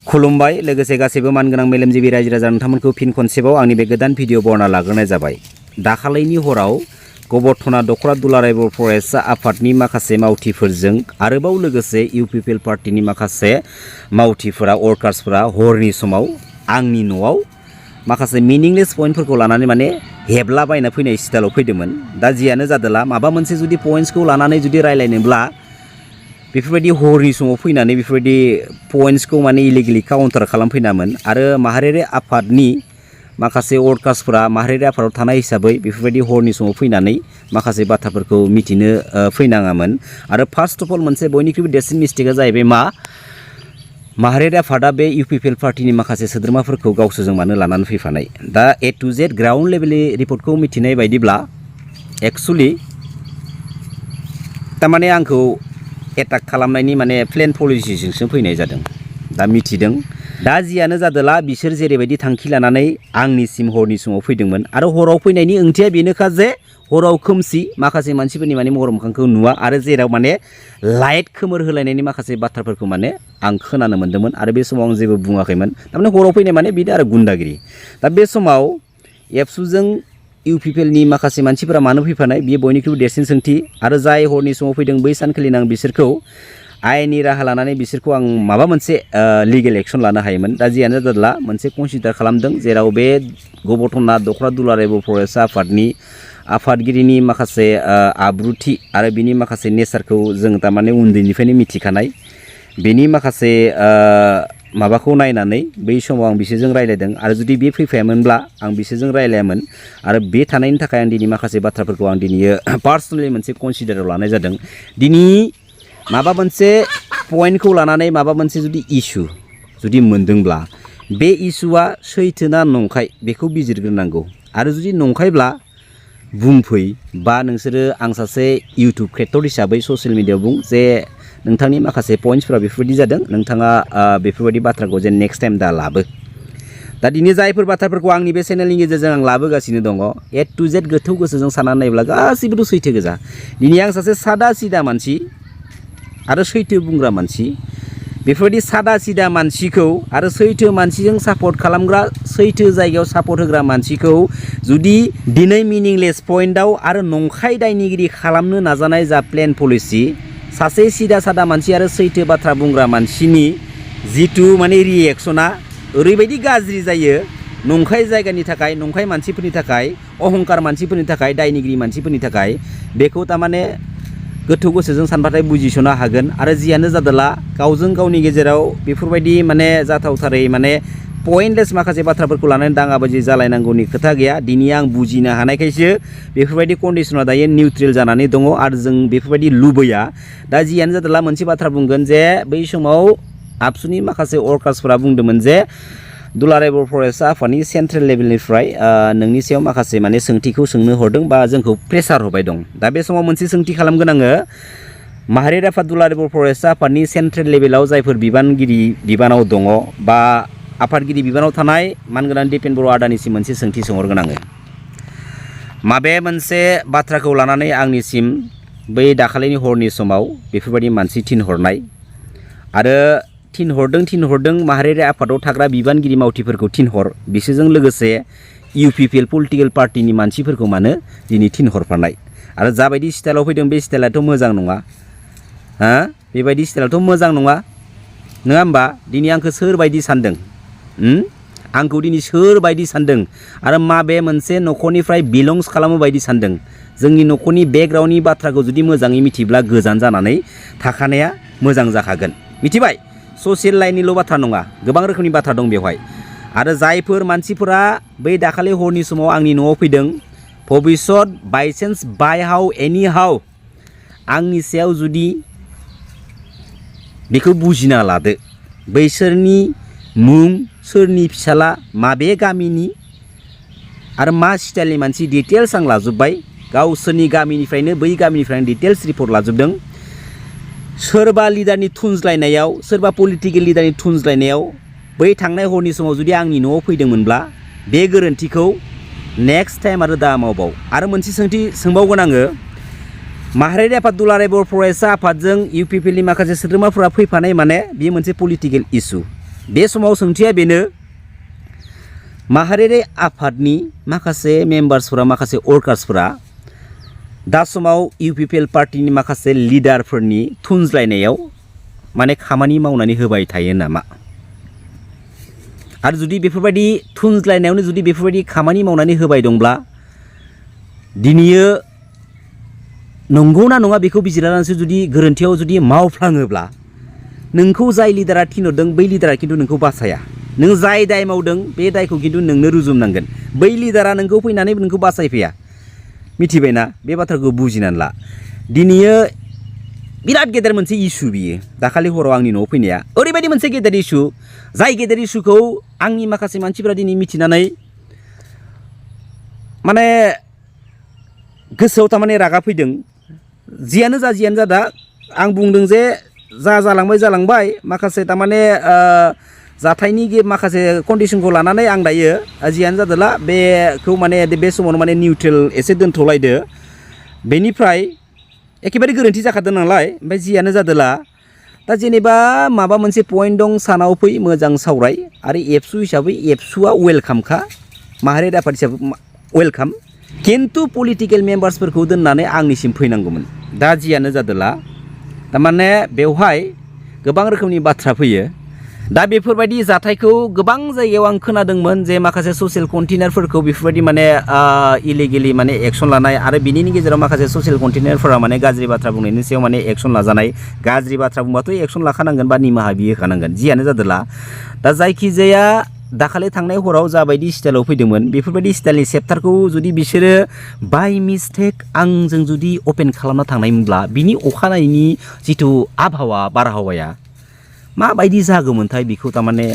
खुलुमबाय लोगोसे गासैबो मानगोनां मेलेमजिबि रायजो राजा नोंथांमोनखौ फिन खनसेबाव आंनि बे गोदान भिडिअ बरना लाग्रोनाय जाबाय। दाखालैनि हराव गबरथना दखरा दुलाराय बर' फरायसा आफादनि माखासे मावथिफोरजों आरोबाव लोगोसे इउपिपिएल पार्टिनि माखासे मावथिफोरा वर्कार्सफोरा हरनि समाव आंनि न'आव माखासे मिनिंलेस पइन्टफोरखौ लानानै माने हेबलाबायना फैनाय स्टाइलाव फैदोंमोन। दा जियानो जादोला माबा मोनसे जुदि पइन्ट्सखौ लानानै जुदि रायलायनोब्ला बेफोरबायदि हरनि समाव फैनानै बेफोरबायदि पइन्ट्सखौ माने इलिगेलि काउन्टार खालामफैनामोन आरो माहारियारि आफादनि माखासे वर्कार्सफोरा माहारियारि आफादाव थानाय हिसाबै बेफोरबायदि हरनि समाव फैनानै माखासे बाथ्राफोरखौ मिथिनो फैनाङामोन। आरो फार्स्ट अफ अल मोनसे बयनिख्रुइबो देरसिन मिस्टेकआ जाहैबाय मा माहारियारि आफादा बे इउपिपिएल पार्टिनि माखासे सोद्रोमाफोरखौ गावसोरजों मानो लानानै फैफानाय। दा ए टु जेड ग्राउन्ड लेभेलनि रिपर्टखौ मिथिनाय बायदिब्ला एक्सुवेलि थारमाने आंखौ एटाक खालामनायनि माने प्लेन पलिसिजोंसो फैनाय जादों। दा मिथिदों। दा जियानो जादोला बिसोर जेरैबायदि थांखि लानानै आंनिसिम हरनि समाव फैदोंमोन आरो हराव फैनायनि ओंथिया बेनोखा जे हराव खोमसि माखासे मानसिफोरनि माने महर मोखांखौ नुवा आरो जेराव माने लाइट खोमोर होलायनायनि माखासे बाथ्राफोरखौ माने आं खोनानो मोन्दोंमोन आरो बे समाव आं जेबो बुङाखैमोन। थारमाने हराव फैनाय माने बिदि आरो गुन्दागिरि। दा बे समाव एबसुजों इउपिपिएलनि माखासे मानसिफोरा मानो फैफानाय बियो बयनिख्रुइबो देरसिन सोंथि आरो जाय हरनि समाव फैदों बै सानखालिनो आं बिसोरखौ आयेननि राहा लानानै बिसोरखौ आं माबा मोनसे लिगेल एक्सन लानो हायोमोन। दा जियानो जादोला मोनसे कनसिडार खालामदों जेराव बे गबरथना दखरा दुलाराय बर' फरायसा आफादनि आफादगिरिनि माखासे आब्रुथि आरो बिनि माखासे नेचारखौ जों थारमाने उन्दैनिफ्रायनो मिथिखानाय बेनि माखासे माबाखौ नायनानै बै समाव आं बिसोरजों रायलायदों आरो जुदि बे फैफायामोनब्ला आं बिसोरजों रायलायामोन आरो बे थानायनि थाखाय आं दिनै माखासे बाथ्राफोरखौ आं दिनै पार्सनेलि मोनसे कनसिडाराव लानाय जादों। दिनै माबा मोनसे पइन्टखौ लानानै माबा मोनसे जुदि इसु जुदि मोनदोंब्ला बे इसुआ सैथोना नंखाय बेखौ बिजिरग्रोनांगौ आरो जुदि नंखायब्ला बुंफै बा नोंसोरो आं सासे इउटुब क्रिएटर हिसाबै ससियेल मिडियायाव बुं जे नोंथांनि माखासे पइन्ट्सफोरा बेफोरबायदि जादों नोंथाङा बेफोरबायदि बाथ्राखौ जेन नेक्स्ट टाइम दा लाबो। दा दिनै जायफोर बाथ्राफोरखौ आंनि बे चेनेलनि गेजेरजों आं लाबोगासिनो दङ ए टु जेड गोथौ गोसोजों साननानै नायोब्ला गासैबोथ' सैथो गोजा। दिनै आं सासे सादा सिदा मानसि आरो सैथो बुंग्रा मानसि बेफोरबायदि सादा सिदा मानसिखौ आरो सैथो मानसिजों सापर्ट खालामग्रा सैथो जायगायाव सापर्ट होग्रा मानसिखौ जुदि दिनै मिनिंलेस पइन्टआव आरो नंखाय दायनिगिरि खालामनो नाजानाय जा प्लेन पलिसि सासे सिदा सादा मानसि आरो सैथो बाथ्रा बुंग्रा मानसिनि जिथु माने रिएक्सना ओरैबायदि गाज्रि जायो नंखाय जायगानि थाखाय नंखाय मानसिफोरनि थाखाय अहंकार मानसिफोरनि थाखाय दायनिगिरि मानसिफोरनि थाखाय बेखौ थारमाने गोथौ गोसोजों सानबाथाय बुजिस'नो हागोन। आरो जियानो जादोला गावजों गावनि गेजेराव बेफोरबायदि माने जाथावथारै माने पइन्टलेस माखासे बाथ्राफोरखौ लानानै दाङाबाजि जालायनांगौनि खोथा गैया। दिनै आं बुजिनो हानायखायसो बेफोरबायदि कन्डिसना दायो निउट्रेल जानानै दङ आरो जों बेफोरबायदि लुबैया। दा जियानो जादोला मोनसे बाथ्रा बुंगोन जे बै समाव आबसुनि माखासे वर्कार्सफोरा बुंदोंमोन जे दुलाराय बर' फरायसा आफादनि सेन्ट्रेल लेभेलनिफ्राय नोंनि सायाव माखासे माने सोंथिखौ सोंनो हरदों बा जोंखौ प्रेसार होबाय दं। दा बे समाव मोनसे सोंथि खालामगोन आङो माहारियारि आफाद दुलाराय बर' फरायसा आफादनि सेन्ट्रेल लेभेलाव जायफोर बिबानगिरि बिबानाव दङ बा आफादगिरि बिबानाव थानाय मानगोनां दिपेन बर' आदानिसिम मोनसे सोंथि सोंहरगोन आङो। माबे मोनसे बाथ्राखौ लानानै आंनिसिम बै दाखालिनि हरनि समाव बेफोरबायदि मानसि थिनहरनाय आरो थिनहरदों माहारियारि आफादाव थाग्रा बिबानगिरि मावथिफोरखौ थिनहर बिसोरजों लोगोसे इउपिपिएल पलिटिकेल पार्टिनि मानसिफोरखौ मानो दिनै थिनहरफानाय आरो जाबायदि स्टाइलाव फैदों बे स्टाइलाथ' मोजां नङा बेबायदि स्टाइलाथ' मोजां नङा नङा होमबा। दिनै आंखौ सोरबायदि सानदों आंखौ दिनै सोरबायदि सानदों आरो माबे मोनसे न'खरनिफ्राय बिलंस खालामो बायदि सानदों। जोंनि न'खरनि बेकग्राउन्डनि बाथ्राखौ जुदि मोजाङै मिथिब्ला गोजान जानानै थाखानाया मोजां जाखागोन। मिथिबाय ससियेल लाइननिल' बाथ्रा नङा गोबां रोखोमनि बाथ्रा दं बेवहाय। आरो जायफोर मानसिफोरा बै दाखालि हरनि समाव आंनि न'आव फैदों भबिष्यत बायसान्स बाय हाउ एनि हाउ आंनि सायाव जुदि बेखौ बुजिना लादो बैसोरनि मुं सोरनि फिसाला माबे गामिनि आरो मा स्टाइलनि मानसि डिटेल्स आं लाजोब्बाय गावसोरनि गामिनिफ्रायनो बै गामिनिफ्रायनो डिटेल्स रिपर्ट लाजोबदों। सोरबा लिडारनि थुनज्लायनायाव सोरबा पलिटिकेल लिडारनि थुनज्लायनायाव बै थांनाय हरनि समाव जुदि आंनि न'आव फैदोंमोनब्ला बे गोरोन्थिखौ नेक्स्ट टाइम आरो दा मावबाव। आरो मोनसे सोंथि सोंबावगोन आङो माहारियारि आफाद दुलाराय बर' फरायसा आफादजों इउपिपिएलनि माखासे सोद्रोमाफोरा फैफानाय माने बेयो मोनसे पलिटिकेल इसु बे समाव सोंथिया बेनो माहारियारि आफादनि माखासे मेम्बार्सफोरा माखासे वर्कार्सफोरा दा समाव इउपिपिएल पार्टिनि माखासे लिडारफोरनि थुनज्लायनायाव माने खामानि मावनानै होबाय थायो नामा आरो जुदि बेफोरबायदि थुनज्लायनायावनो जुदि बेफोरबायदि खामानि मावनानै होबाय दंब्ला दिनैयो नंगौना नङा बेखौ बिजिरनानैसो जुदि गोरोन्थियाव जुदि मावफ्लाङोब्ला नोंखौ जाय लिडारा थिनहरदों बै लिडारा खिन्थु नोंखौ बासाया नों जाय दाय मावदों बे दायखौ खिन्थु नोंनो रुजुमनांगोन बै लिडारा नोंखौ फैनानै नोंखौ बासायफैया मिथिबायना बे बाथ्राखौ बुजिनानै ला दिनैयो बिराद गेदेर मोनसे इस्यु बियो दाखालि हराव आंनि न'आव फैनाया ओरैबायदि मोनसे गेदेर इस्यु जाय गेदेर इस्युखौ आंनि माखासे मानसिफोरा दिनै मिथिनानै माने गोसोआव थारमाने रागा फैदों जियानो जा दा आं बुंदों जे जालांबाय माखासे थारमाने जाथायनि माखासे कन्डिसनखौ लानानै आं दायो जियानो जादोला बेखौ माने बे समावनो माने निउट्रेल एसे दोनथ'लायदो बेनिफ्राय एखेबारे गोरोन्थि जाखादों नालाय ओमफ्राय जियानो जादोला दा जेनेबा माबा मोनसे पइन्ट दं सानाव फै मोजां सावराय आरो एबसु हिसाबै एबसुआ वेलकामखा माहारियारि आफाद हिसाबै वेलकाम खिन्थु पलिटिकेल मेम्बार्सफोरखौ दोननानै आंनिसिम फैनांगौमोन दा जियानो जादोला थारमाने बेवहाय गोबां रोखोमनि बाथ्रा फैयो दा बेफोरबायदि जाथायखौ गोबां जायगायाव आं खोनादोंमोन जे माखासे ससियेल कन्टेनारफोरखौ बेफोरबायदि माने इलिगेलि माने एक्सन लानाय आरो बिनि गेजेराव माखासे ससियेल कन्टेनारफोरा माने गाज्रि बाथ्रा बुंनायनि सायाव माने एक्सन लाजानाय गाज्रि बाथ्रा बुंबाथ' एक्सन लाखानांगोन बा निमाहा बिहोखानांगोन जियानो जादोला दा जायखिजाया दाखालि थांनाय हराव जाबायदि स्टाइलाव फैदोंमोन बेफोरबायदि स्टाइलनि चेप्टारखौ जुदि बिसोरो बाय मिस्टेक आंजों जुदि अपेन खालामना थांनायमोनब्ला बिनि अखानायैनि जिथु बारहावाया माबायदि जागौमोनथाय बेखौ थारमाने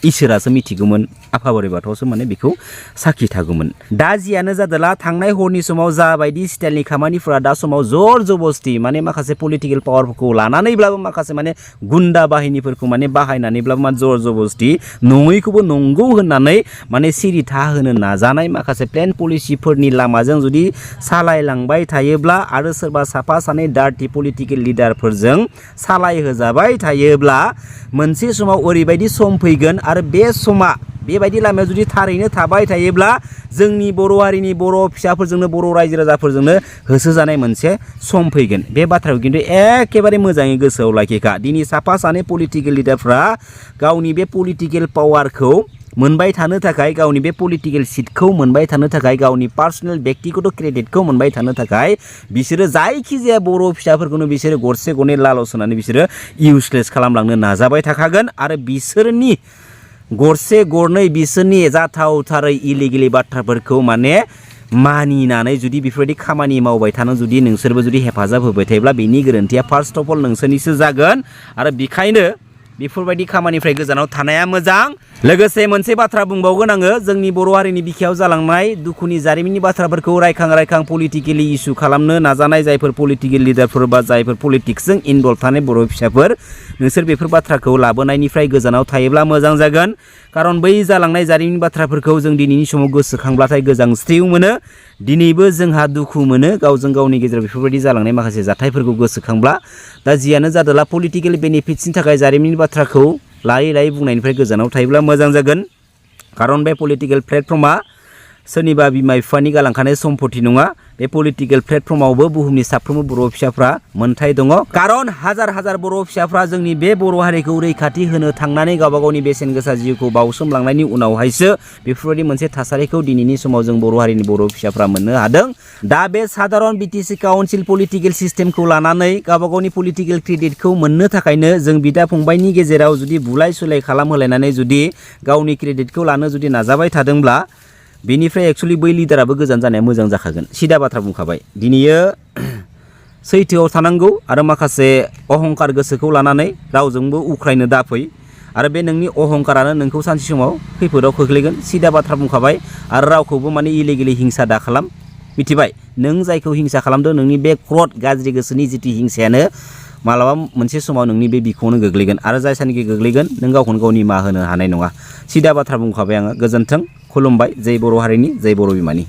इसोरासो मिथिगौमोन आफा बोराइ बाथौआसो माने बेखौ साखि थागौमोन दा जियानो जादोला थांनाय हरनि समाव जाबायदि स्टाइलनि खामानिफोरा दा समाव जर जबस्ति माने माखासे पलिटिकेल पावारफोरखौ लानानैब्लाबो माखासे माने गुन्दा बाहिनीफोरखौ माने बाहायनानैब्लाबो माने जर जबस्ति नङैखौबो नंगौ होननानै माने सिरिथा होनो नाजानाय माखासे प्लेन पलिसिफोरनि लामाजों जुदि सालायलांबाय थायोब्ला आरो सोरबा साफा सानै डार्टि पलिटिकेल लिडारफोरजों सालायहोजाबाय थायोब्ला मोनसे समाव ओरैबायदि सम फैगोन आरो बे समा बेबायदि लामायाव जुदि थारैनो थाबाय थायोब्ला जोंनि बर' हारिनि बर' फिसाफोरजोंनो बर' रायजो राजाफोरजोंनो होसोजानाय मोनसे सम फैगोन बे बाथ्राखौ खिन्थु एखेबारे मोजाङै गोसोआव लाखिखा दिनै साफा सानै पलिटिकेल लिडारफ्रा गावनि बे पलिटिकेल पावारखौ मोनबाय थानो थाखाय गावनि बे पलिटिकेल सिटखौ मोनबाय थानो थाखाय गावनि पार्सनेल व्यक्तिगत क्रेडिटखौ मोनबाय थानो थाखाय बिसोरो जायखिजाया बर' फिसाफोरखौनो बिसोरो गरसे गरनै लालस होनानै बिसोरो इउसलेस खालामलांनो नाजाबाय थाखागोन आरो बिसोरनि गरसे गरनै बिसोरनि जाथावथारै इलिगेलि बाथ्राफोरखौ माने मानिनानै जुदि बेफोरबायदि खामानि मावबाय थानो जुदि नोंसोरबो जुदि हेफाजाब होबाय थायोब्ला बेनि गोरोन्थिया फार्स्ट अफ अल नोंसोरनिसो जागोन आरो बेखायनो बेफोरबायदि खामानिफ्राय गोजानाव थानाया मोजां लोगोसे मोनसे बाथ्रा बुंबावगोन आङो जोंनि बर' हारिनि बिखायाव जालांनाय दुखुनि जारिमिननि बाथ्राफोरखौ रायखां पलिटिकेलि इस्यु खालामनो नाजानाय जायफोर पलिटिकेल लिडारफोर बा जायफोर पलिटिक्सजों इनभल्भ थानाय बर' फिसाफोर नोंसोर बेफोर बाथ्राखौ लाबोनायनिफ्राय गोजानाव थायोब्ला मोजां जागोन खारन बै जालांनाय जारिमिन बाथ्राफोरखौ जों दिनैनि समाव गोसोखांब्लाथाय गोजांस्रिउ मोनो दिनैबो जोंहा दुखु मोनो गावजों गावनि गेजेराव बेफोरबायदि जालांनाय माखासे जाथायफोरखौ गोसोखांब्ला दा जियानो जादोला पलिटिकेल बेनिफिट्सनि थाखाय जारिमिननि बाथ्राखौ लायै बुंनायनिफ्राय गोजानाव थायोब्ला मोजां जागोन खारन बे पलिटिकेल प्लेटफर्मा सोरनिबा बिमा बिफानि गालांखानाय सम्पति नङा बे पलिटिकेल प्लेटफर्मावबो बुहुमनि साफ्रोमबो बर' फिसाफ्रा मोन्थाय दङ खारन हाजार बर' फिसाफ्रा जोंनि बे बर' हारिखौ रैखाथि होनो थांनानै गावबा गावनि बेसेन गोसा जिउखौ बावसोमलांनायनि उनावहायसो बेफोरबायदि मोनसे थासारिखौ दिनैनि समाव जों बर' हारिनि बर' फिसाफ्रा मोननो हादों दा बे साधारन बिटिसि काउन्सिल पलिटिकेल सिस्टेमखौ लानानै गावबा गावनि पलिटिकेल क्रेडिटखौ मोननो थाखायनो जों बिदा फंबायनि गेजेराव जुदि बुलाय सुलाय खालामहोलायनानै जुदि गावनि क्रेडिटखौ लानो जुदि नाजाबाय थादोंब्ला बेनिफ्राय एक्चुअलि बै लिडाराबो गोजान जानाया मोजां जाखागोन सिदा बाथ्रा बुंखाबाय दिनैयो सैथोआव थानांगौ आरो माखासे अहंकार गोसोखौ लानानै रावजोंबो उख्रायनो दाफै आरो बे नोंनि अहंकारानो नोंखौ सानसे समाव खैफोदाव खोख्लैगोन सिदा बाथ्रा बुंखाबाय आरो रावखौबो माने इलिगेलि हिंसा दा खालाम मिथिबाय नों जायखौ हिंसा खालामदों नोंनि बे क्रद गाज्रि गोसोनि जितु हिंसायानो मालाबा मोनसे समाव नोंनि बे बिखौनो गोग्लैगोन आरो जाय सानखि गोग्लैगोन नों गावखौनो गाव निमाहा होनो हानाय नङा सिदा बाथ्रा बुंखाबाय आङो गोजोन्थों खुलुमबाय जै बर' हारिनि जै बर' बिमानि